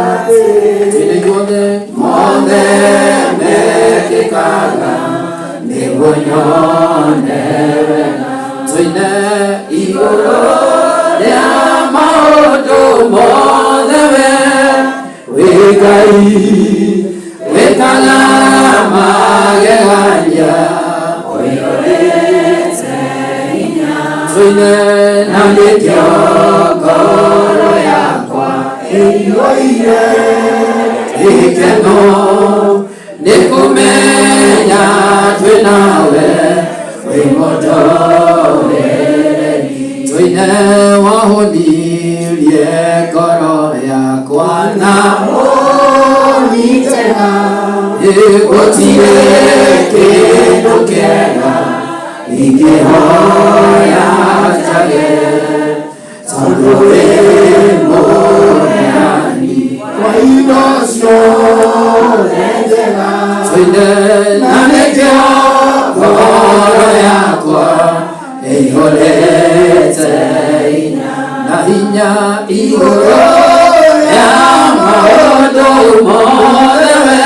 Atĩ Twĩna ithuothe mothe mekĩkaga nĩguo nyone wega. Twĩne Igũrũ rĩa maũndũ mothe we wĩ Ngai wĩkaga magegania ũiyũrĩte hinya. Twĩne Na nĩkĩo ngoro yakwa ĩiyũire gĩkeno nĩ kũmenya twĩ nawe wĩ mũndũrĩrĩri. Twĩne wahonirie ngoro yakwa na ũnyitega gũtirĩ kĩndũ kĩega ingĩhoya njage tondũ wĩ mũheani wa indo ciothe njega. Twĩne Na nĩkĩo ngoro yakwa ĩihũrĩte hinya na hinya igũrũ rĩa maũndũ mothe we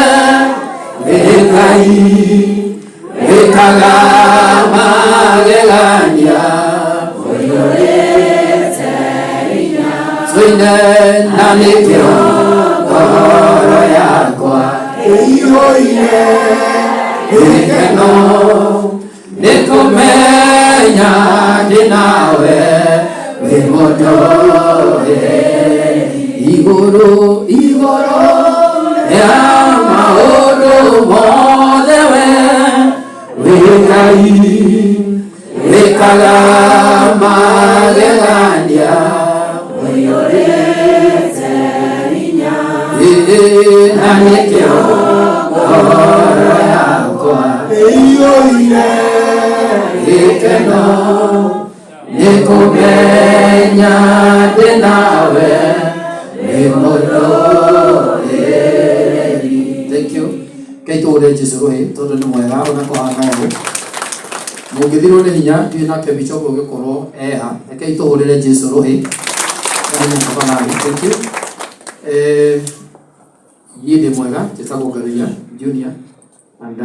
wĩ Ngai wĩkaga magegania ũiyũrĩte hinya. Twĩne Na nĩkĩo ngoro yakwa ĩiyũire gĩkeno nĩ kũmenya ndĩ nawe wĩ mũndũrĩrĩri. Igũrũ Igũrũ rĩa maũndũ mothe we wĩ Ngai wĩkaga magegania ũiyũrĩte hinya. Na nĩkĩo ngoro yakwa ĩiyũire gĩkeno nĩ kũmenya ndĩ nawe wĩ mũndũrĩrĩri. Thank you. Kaitũre Jesu rũhĩ tondũ nĩ mwega ona kũhana ũũ. Mũngĩthirwo nĩ hinya ndiũĩ nake bishop ũgĩkorwo eha. Rekei tũhũrĩre Jesu rũhĩ. Na hinya tafadhali. Thank you. Niĩ ndĩ mwega njĩtagwo Ngaruiya Junior and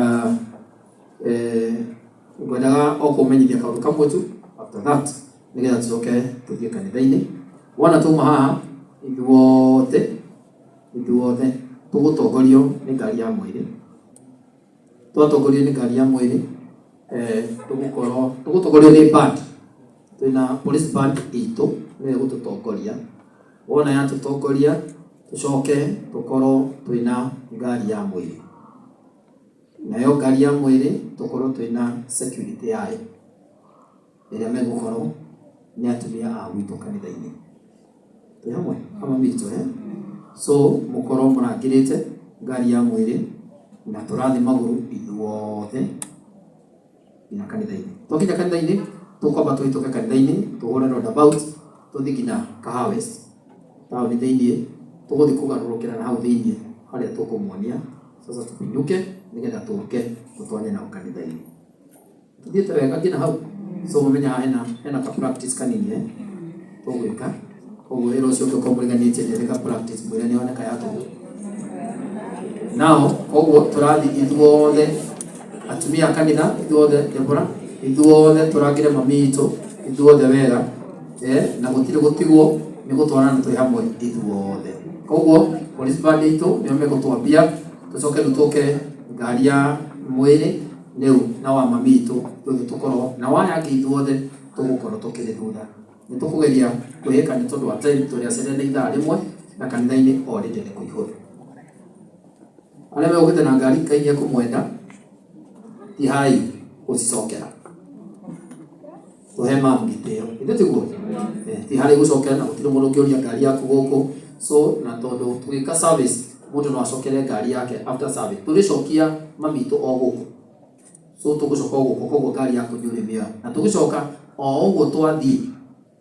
ngwendaga o kũmenyithia kaũndũ kamwe tu after that nĩgetha tũcoke tũthiĩ kanitha-inĩ. Wona twauma haha ithuothe ithuothe tũgũtongorio nĩ ngari ya mwĩrĩ. Twatongorio nĩ ngari ya mwĩrĩ tũgũkorwo tũgũtongorio nĩ band. Twĩna police band itũ nĩyo ĩgũtũtongoria. Wona yatũtongoria tũcoke tũkorwo twĩna ngari ya mwĩrĩ. Nayo ngari ya mwĩrĩ tũkorwo twĩna security yayo ĩrĩa megũkorwo nĩ atumia a gwitũ kanitha-inĩ. Twĩ hamwe ama mitũ eh? So mũkorwo mũrangĩrĩte ngari ya mwĩrĩ na tũrathiĩ magũrũ ithuothe nginya kanitha-inĩ. Twakinya kanitha-inĩ tũkwamba tũhĩtũke kanitha-inĩ tũhũre roundabout tũthiĩ nginya Kahawa West taũni thĩiniĩ tũgũthiĩ kũgarũrũkĩra na hau thĩiniĩ harĩa tũkũmuonia. Sasa tũpinyũke nĩgetha tũke tũtonye nao kanitha-inĩ. Tũthiĩte wega nginya hau. So mũmenye haha hena ka practice kanini eh tũgwĩka. Koguo wĩra ũcio ũngĩkorwo mũriganĩtie nĩ ka practice mwĩre nĩ oneka ya tũhũ. Nao koguo tũrathiĩ ithuothe atumia a kanitha ithuothe Deborah ithuothe tũrangĩre mami itũ ithuothe wega na gũtirĩ gũtigwo nĩ gũtwarana twĩ hamwe ithuothe. Koguo police band itũ nĩo megũtwambia tũcoke rĩu tũke ngari ya mwĩrĩ rĩu na wa mami itũ tũthiĩ tũkorwo na waya angĩ ithuothe tũgũkorwo tũkĩrĩ thutha. Nĩ tũkũgeria kwĩĩka nĩ tondũ wa time tũrĩ acerere nĩ ithaa rĩmwe na kanitha-inĩ already nĩ kũihũru. Arĩa megũkĩte na ngari Ngai nĩ ekũmwenda tihai gũcicokera. Tũhe mamu gĩtĩo. Githĩ tiguo? Ti harĩ gũcokera na gũtirĩ mũndũ ũngĩũria ngari yaku gũkũ. So na tondũ tũgĩka service mũndũ no acokere ngari yake after service. Tũrĩcokia mami itũ o gũkũ. So tũgũcoka o gũkũ koguo ngari yaku nĩ ũrĩmĩoya. Na tũgĩcoka o ũguo twathiĩ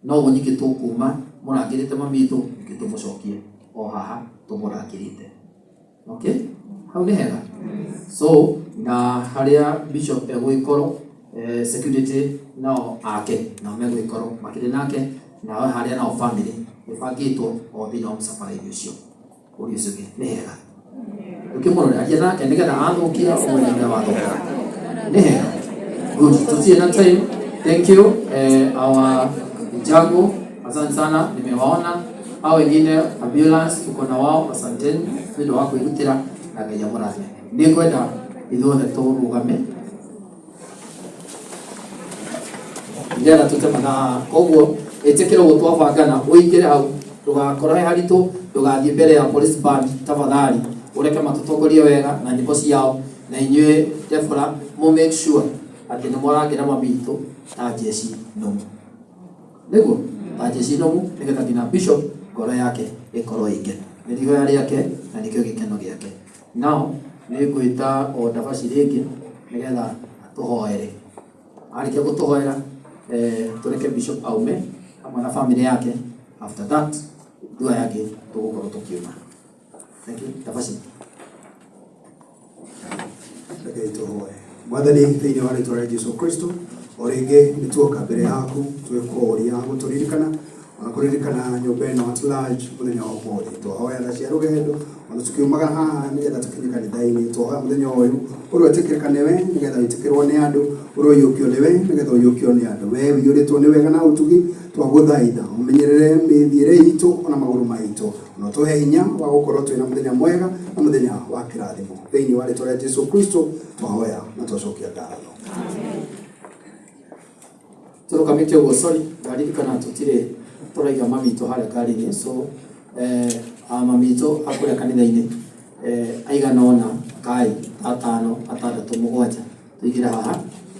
noguo ningĩ tũkuma mũrangĩrĩte mami itũ ningĩ tũmũcokie o haha tũmũrangĩrĩte. Okay? Hau nĩ hega. So na harĩa bishop egũgĩkorwo security nao ake nao megũgĩkorwo makĩrĩ nake nao harĩa nao family. Ĩbangĩtwo o thĩinĩ wa mũcabara-inĩ ũcio. Ũria ũcio ũngĩ nĩ hega. Ũkĩmũrore aria nake nĩgetha athũkia ũmenye nĩwe wathũkia. Nĩ hega. Good. Tutie na time. Thank you. Our Jago, asante sana, nimewaona. Hao wengine ambulance tuko na wao, asanteni nĩ ũndũ wa kwĩrutĩra na Ngai amũrathime. Nĩ ngwenda ithuothe tũrũgame nĩgetha tũte mathaa. Koguo ĩtĩkĩra ũguo twabangana, ũingĩre hau, ndũgakorwo he haritũ, ndũgathiĩ mbere ya police band tafadhali, ũreke matũtongorie wega na nyĩmbo ciao, na inyuĩ Deborah mũ make sure atĩ nĩ mũrangĩra mami witũ ta njeci nũmu, nĩguo ta njeci nũmu, nĩgetha nginya bishop ngoro yake ĩkorwo ĩ ngenu. Nĩ ihoya rĩake na nĩkĩo gĩkeno gĩake. Nao nĩ ngwĩta o ndabaci rĩngĩ nĩgetha atũhoere. Arĩkia gũtũhoera, tũreke bishop aume hamwe na family yake. After that ndua yake tũgũkorwo tũkiuma. Thank you. Ndabaci. Rekei tũhoe. Mwathani, thĩinĩ wa rĩtwa rĩa Jesu Kristo, o rĩngĩ nĩ tuoka mbere yaku twĩkũũria gũtũririkana ona kũririkana nyũmba ĩno at large mũthenya wa ũmũthĩ. Twahoya tha cia rũgendo ona tukiumaga haha nĩgetha tũkinye kanitha-inĩ. Twahoya mũthenya ũyũ ũroĩtĩkĩrĩka nĩwe nĩgetha wĩtĩkĩrwo nĩ andũ, ũroiyũkio nĩwe nĩgetha ũiyũkio nĩ andũ. We ũiyũrĩtwo nĩ wega na ũtugi, twagũthaitha ũmenyerere mĩthiĩre itũ ona magũrũ maitũ, na ũtũhe hinya wa gũkorwo twĩna mũthenya mwega na mũthenya wa kĩrathimo. Thĩinĩ wa rĩtwa rĩa Jesu Kristo twahoya na twacokia ngatho. Tũrũgamĩte ũguo, sorry, ndaririkana tũtirĩ tũraiga mami witũ harĩa ngari-inĩ, so mami witũ akũrĩa kanitha-inĩ aigana ũna kai atano atandatũ mũgwanja tũigĩre haha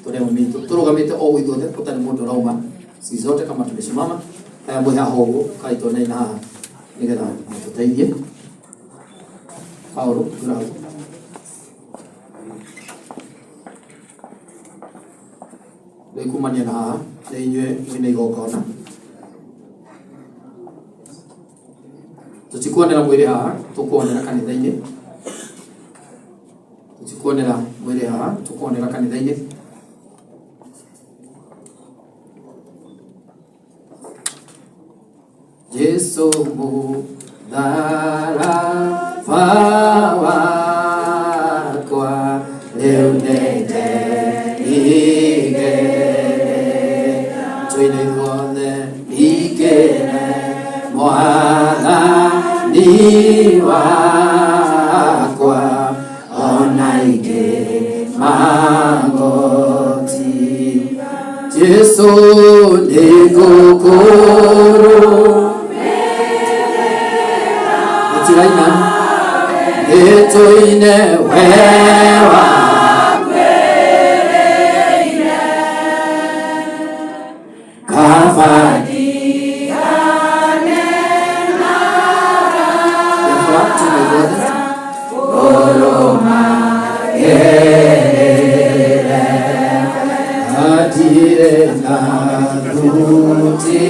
tũrĩa mami witũ tũrũgamĩte o ũguo ithuothe gũtarĩ mũndũ ũrauma, sisi zote kama tumesimama aya mwĩ haha ũguo kai tuonai na haha nĩgetha mũtũteithie. Paulo ingĩra hau. Rĩu kumania na haha nĩ inyuĩ mwĩna igongona, tũtikuonera mwĩrĩ haha, tũkuonera kanitha-inĩ. Tũtikuonera mwĩrĩ haha, tũkuonera kanitha-inĩ. Jesu mũtharaba wakwa rĩu nĩnderigĩre, tũine ithuothe ikĩre Mwathani wakwa ona ingĩ magoti. Jesu nĩngũkũrũ mũtiraina nĩtũine we kaba Deborah, tũine ithuothe Adire na thuti.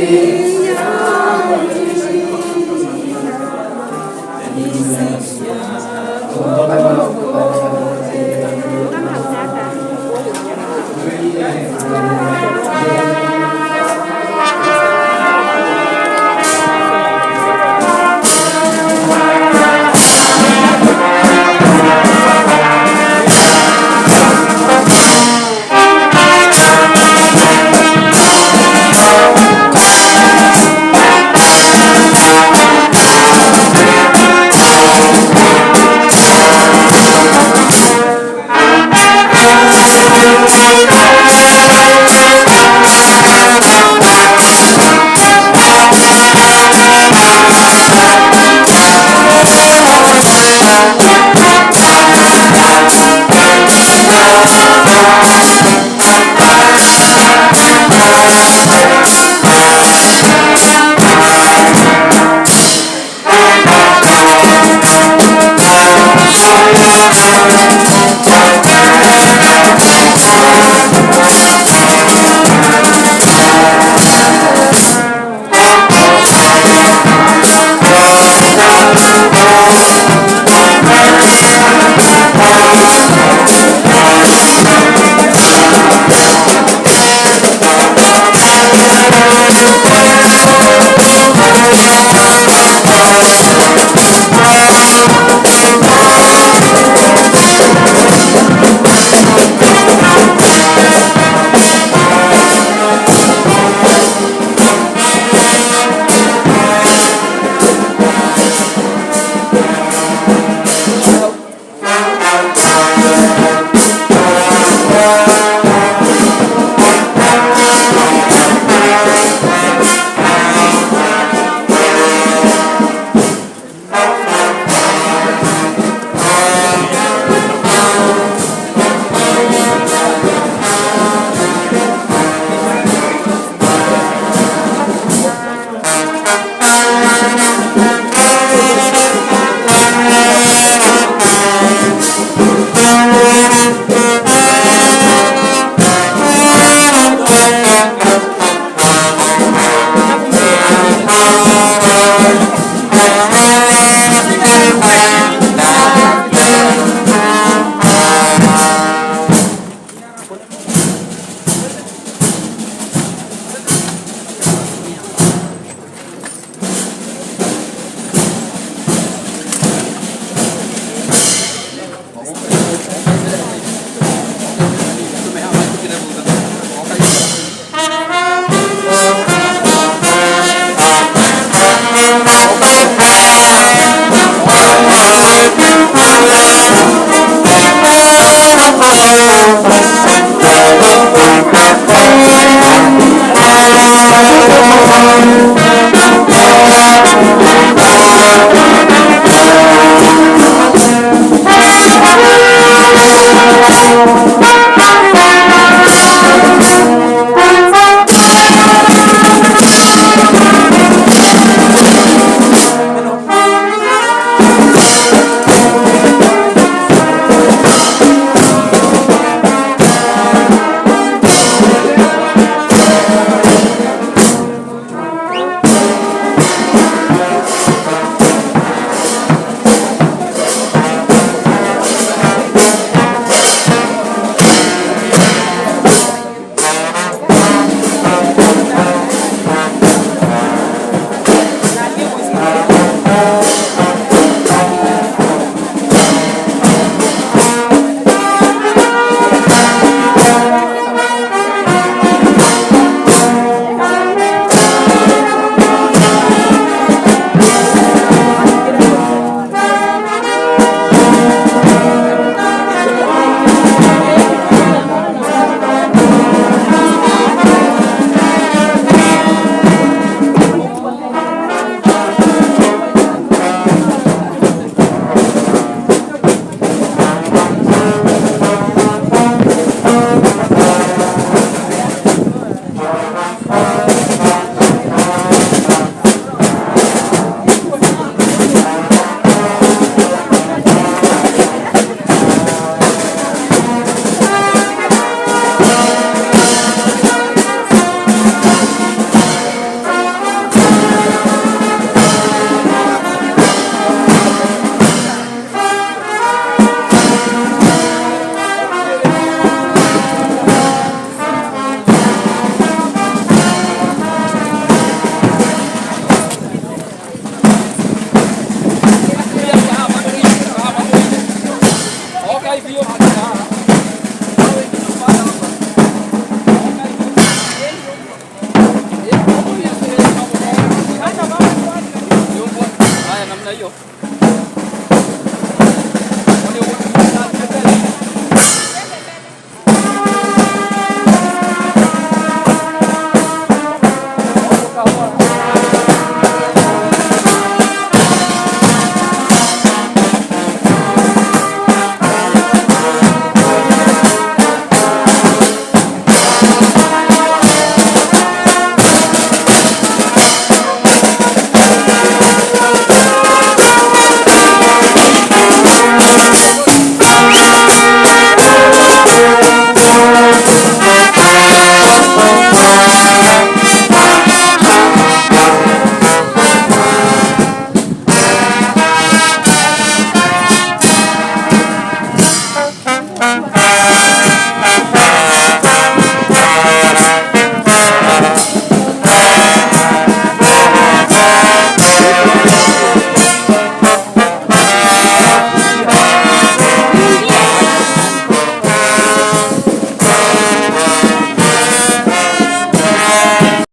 Namna hiyo.